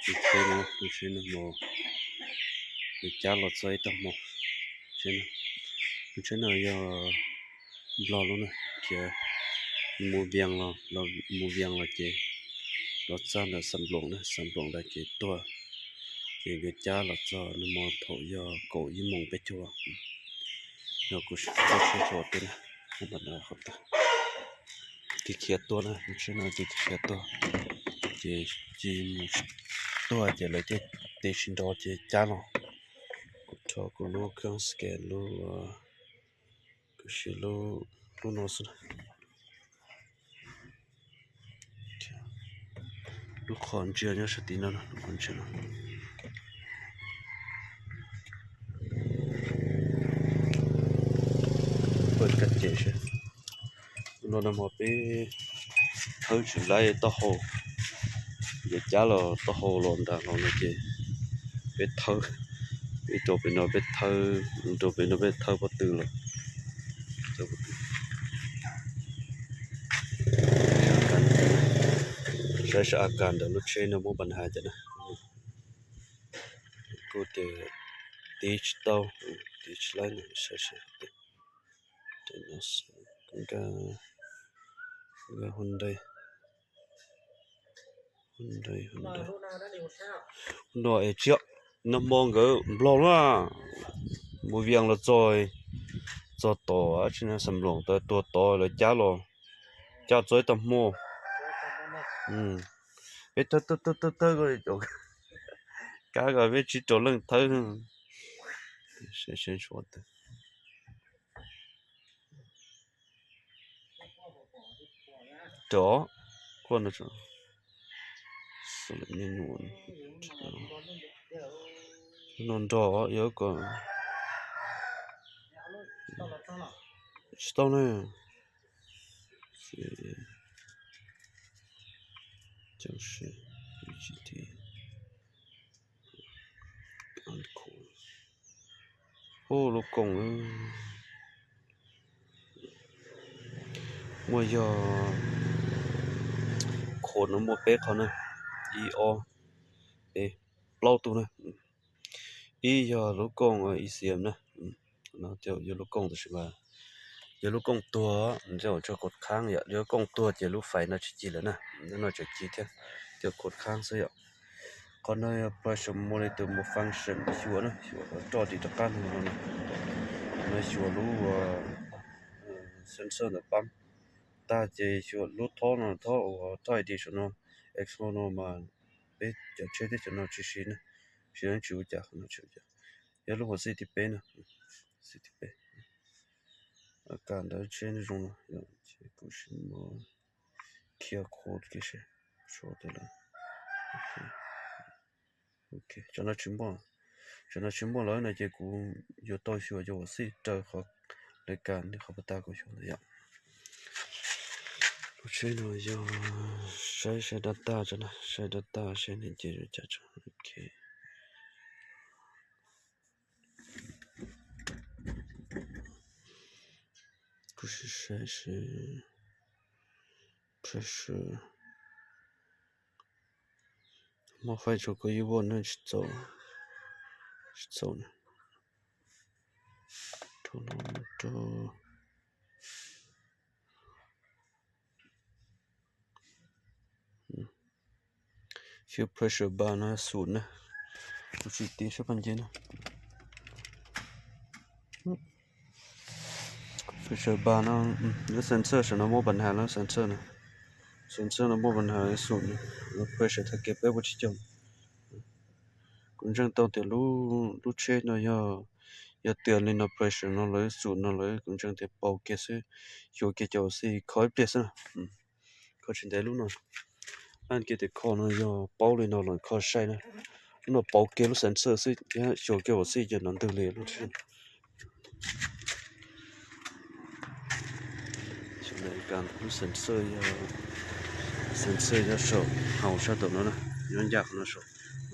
Lub tsheb no, lub tsheb no hmo, lawv cab los txog ib tag hmo. Lub tsheb no yog Nplog lub na, ces mus Vias los, mus Vias los ces los txog ntawm Xam Nploos na, Xam Nploos ntawd ces tuaj, ces nkawd cab los txog no hmo thaum yog kaum ib moos peb caug. Yog kuv tsis txog tsheb tshua tuaj na, qhov tag, khiav khiav tuaj na, lub tsheb no ces khiav tuaj, ces tsis mus tuaj ces lawv tej teb tsis nrov ces cab los. Kuv rho kuv lub kheej scan lub, kuv siv lub, lub no xwb na. Lub qhov ntsia nyob sab tim no, lub qhov ntsia no. Pab cem seb, no no mas peb thawb tsis laib taub hau, ces cab los taub hau los nram los no ces peb thawb, peb rau pem no peb thawb, rau pem no peb thawb pob tw los. Saib seb a kas ntawm lub tsheb no muaj npa nhas cas na. Kuj tias tiv tsis tau, tiv tsis laib no, saib seb. Nkag, nkag Hyundai, Hyundai, Hyundai. No es tsis, nag hmo nkawd Nplog na, mus Vias los txog, txog tom tsis na Xam Nploos tod, tuag tod lawv cab los, cab txog ib tag hmo. Peb thawb thawb thawb thawb, kab ko peb tsib rau leej thawb. Rov, kuj no, no nrog yog ko, tsis tau ne. Ub, lub kooj muaj yog, khoom no muaj peb qhov na, ib ob peb, plaub tug na. Ib yog lub kooj E C M na, no yog lub kooj tab sis mas yog lub kooj tuag, nws tsis tshua khuam khaab yom, yog lub kooj tuag ces lub fais no tsis ci lawm na, no tseem ci thiab, tsuas khuam khaab xwb yom. Qhov no yog pressure monitor malfunction, xyuas na, xyuas roj dim rov qab no, no xyuas lub sensor ntawm pab tag ces xyuas lub thob no, thob uas thob I D saum no, exhaust no mas peb cov tsheb thiab cov no tsis siv na, siv no tsis ua cas, qhov no tsis ua cas. Yog lub hauv xij thib peb na, xij thib peb. A kas ntawd tsheb zoo no, ces kuv sim mus khiav khuam kiag seb, suav tau lawm. Ok, tsam no tsis muaj, tsam no tsis muaj lawm no ces kuv yuav tau xyuas cov hauv xij raws qhov lawv kas li qhov puas tag kuv xyuas ntawd yom. Lub tsheb no yog saib saib data tso na, saib data seb nws nce zoo cas tso. Ok. Kuv sim saib seb pressure, muaj fais tso kuv ib vuag na, tsis txaus, tsis txaus na. Rau no, rau Fuel pressure bar no xum na. Kuv tsis tiv sab paj nce na. Pressure bar no, lub sensor saum no muaj npa has, lub sensor no, sensor no muaj npa has xum na. Lub pressure tag kev peb puas tsis cog. Kuv ntseeg tau tias lub tsheb no yog, yog tias li no pressure no lawv xum no lawv, kuv ntseeg tias paus kiag xwb, xyuas kiag cov xij kho ib pliag xwb na. Kho tsis ntev lub no. Lab kiag tias kho no yog paub li no los kho sai na. Lub no paub kiag lub sensor xwb thiab xyuas kiag ua xij ces no ntwg li lub tsheb. Lub sensor yog, sensor yog saum hauv sab tom no na, nyob ncaj qhov no saum,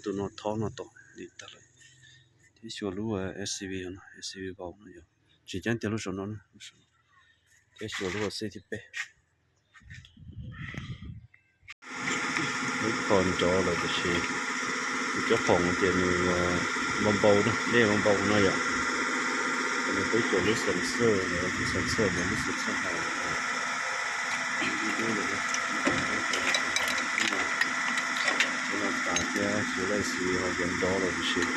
tus no thob no tom li tag lawm. Thiab xyuas lub S C V no, S C V vau no yog tsis ceeb tiag lub saum no na. Thiab xyuas lub xij thib peb. Lub kho nrov lawm tiam sis Cov khoom ces nws npau npau na, dej npau npau no yom. Nws peb cov lub sensor, lub sensor no lub sensor hais no tas thiab xyov lej xwb ho yog nrov los tiam sis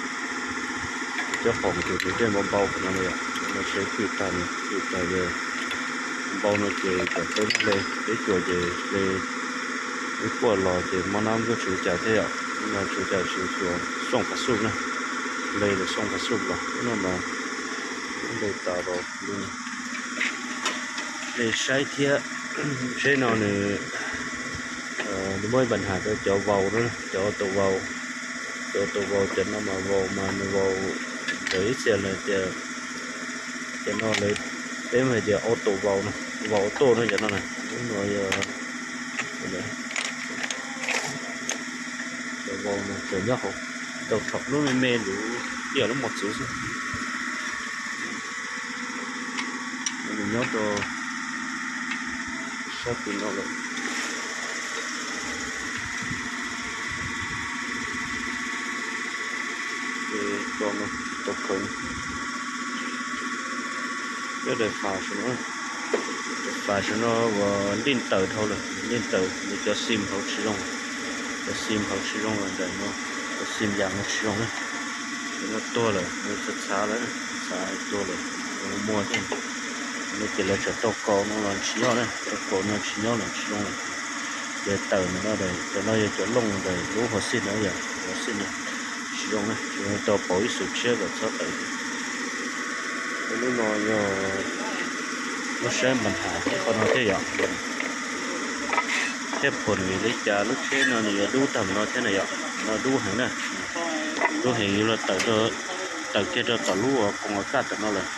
cov khoom ces nws dej npau npau no yom. No seb twm tag, nws twm tag npau no ces kom peb hle, peb cuam ces hle, ib puas los ces mob nab ntuj tsis ua cas thiab yom. No tsis ua cas, tsis xyuas xooj pas xuj na, hle lawm xooj pas xuj los no mas hle tas los hle saib thiab. Tsheb no nws, nws muaj ib npa nham rau cov vau na, cov auto vau, cov auto vau cov no mas vau mas nws vau, cov ib txhia lawv tias cov no lawv, peb mas hais tias auto vau no, vau auto no cov no na. Lub no yog cov vau no tseem nyob hauv, tau thaum lub me me lub, ib yam lub mos txwv xwb. Nws nyob rau sab tim no lawm. Tau khaws, nyob daim fas saum no, daim fas saum no uas lij taws dhau lawm, lij taws nws cov xim hauv tsis zoo, cov xim hauv tsis zoo lawm ntawm no, cov xim yam no tsis zoo na. Nws tuag lawm, nws txhav txhav lawm, txhav tuag lawm, muaj thiab. No ces lawv tseem tau kaus no los tsis nyob na, tau kaus no tsis nyob los tsis zoo lawm. Ces tawm ntawm no, cov no yog cov looj ntawm lub hauv xij no yom, hauv xij no tsis zoo na, tsis zoo, tau pauv ib xus tshiab kom txhob tawm. Lub no yog lub saib npa nham thiab qhov no thiab yom. Thiab pom vim li cas lub tsheb no nws yuav dub tag no thiab na yom, no dub heev na, dub heev yuav los tawm, tawm kiag rau tom lub koos a kaj tom no lawm.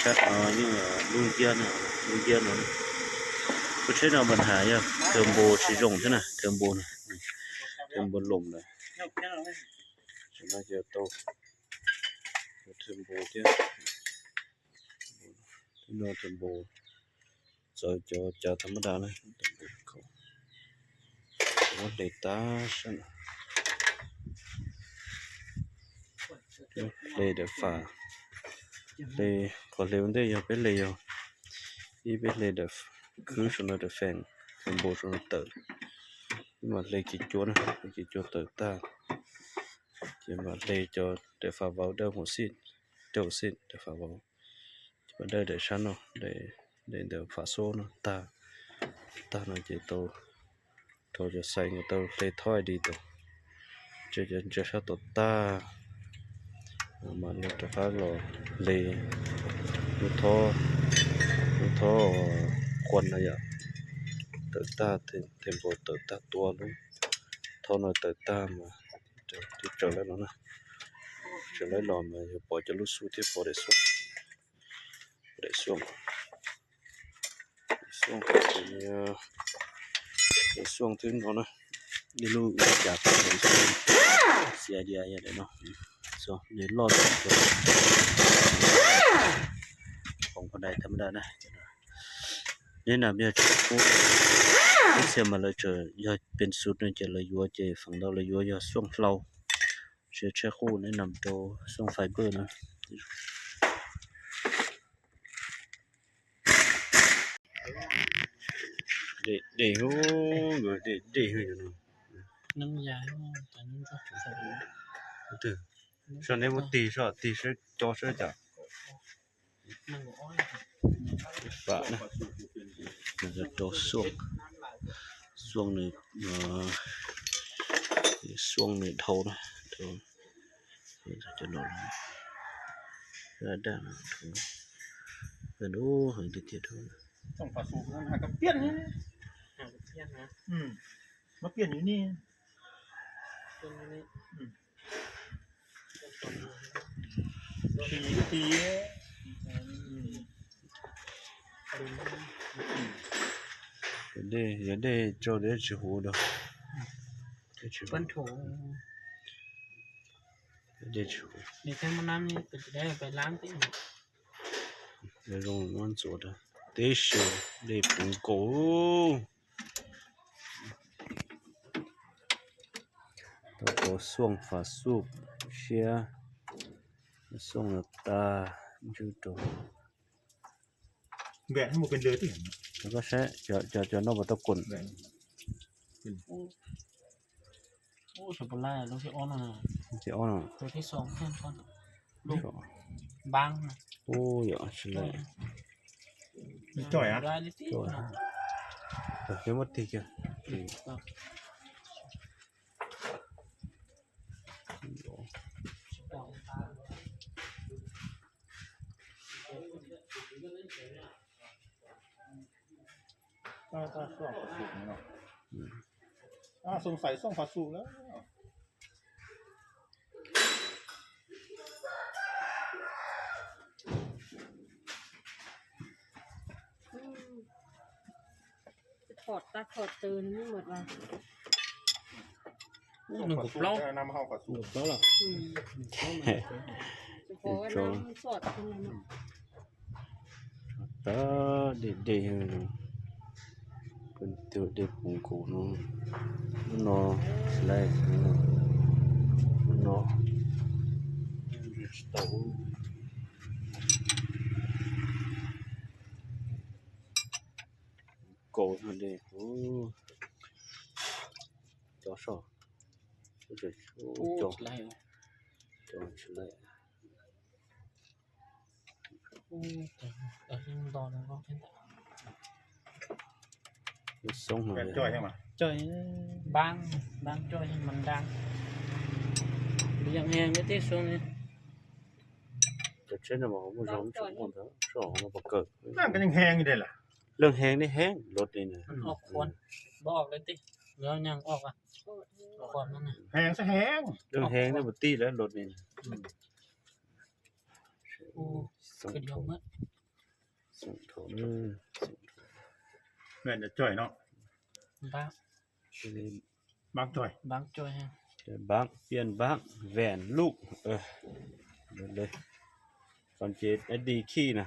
Sab no yeej lub nciab, lub nciab no. Lub tsheb no npa nham yog thw npus tsis zoo thiab na, thw npus, thw npus loos lawm. Tam no ces tau thw npus thiab, no thw npus txawv cov cav tha mab da na, muab hle tag sab, hle daim fas, hle, qhov hle ua ntej yog peb hle yog ib, peb hle daim khwb saum no, daim feem, daim npau saum no tawm, peb mam hle kev cua na, hle kev cua tawm tag, ces mam hle cov daim fas vauv dawb huv xij, dawb huv xij daim fas vauv, ces mam dawb daim sab no, daim ntawm fas xub no tag, tag no ces tau rau cov xais nkawd tau hle thob ib di tau, tso cov ntsa sab tod tag, mam li rov qab los hle lub thob, lub thob quas no yom, tawm tag, them npau tawm tag tua lub thob no tawm tag mas twb tsaws lawm no na, tsaws lawm los mas yog pom cov lub xub thiab pom daim xub, daim xub, daim xub, daim xub twb no na, ib lub ua cas xia dias yog daim no, nws loj, hoo kho dais tha ma da na. Neb nam yog tsheb qub, ib txhia mas lawv tseem yog pes xus no ces lawv yuav ces feem ntau lawv yuav yog xuaj hlau, tsis yog tsheb qub, neb nam rau xuaj fiber na. Dej, dej, dej, dej, sab neb muab tig sab, tig sab co sab cas. Fam na, rau xuaj, xuaj nws, xuaj nws dhau na, dhau, cov no, daj, dhau, dhau heev tiag tiag dhau. Yog dej tso dej tsis huv dua. Dej tsis huv. Zoo muab ntxuav rau teb se dej puv nkaus. Tau kauv xooj fas xuj siab, xooj los tag ntswj rau. Koj saib cov no puas tau koom. Ub, yog tsis laim. Muab tig kiag. Thọt tag thọt tw nws muaj mas. Ub, nws nkaum plaub. Nkaum plaub los. Tag dej dej, peb tus dej puv nkaus no, lub no, lub no tsis tau. Kaus dej, cov soj, cov tsis laim. Xoob no, cov tsheb no mas muaj zog, muaj tseem muaj ntawd, soj no pom kawg. Leej heev nej heev los li na. Leej heev nej puas tij lawm los li na. Npab, piaj npab, vem lub, son ces di khij na.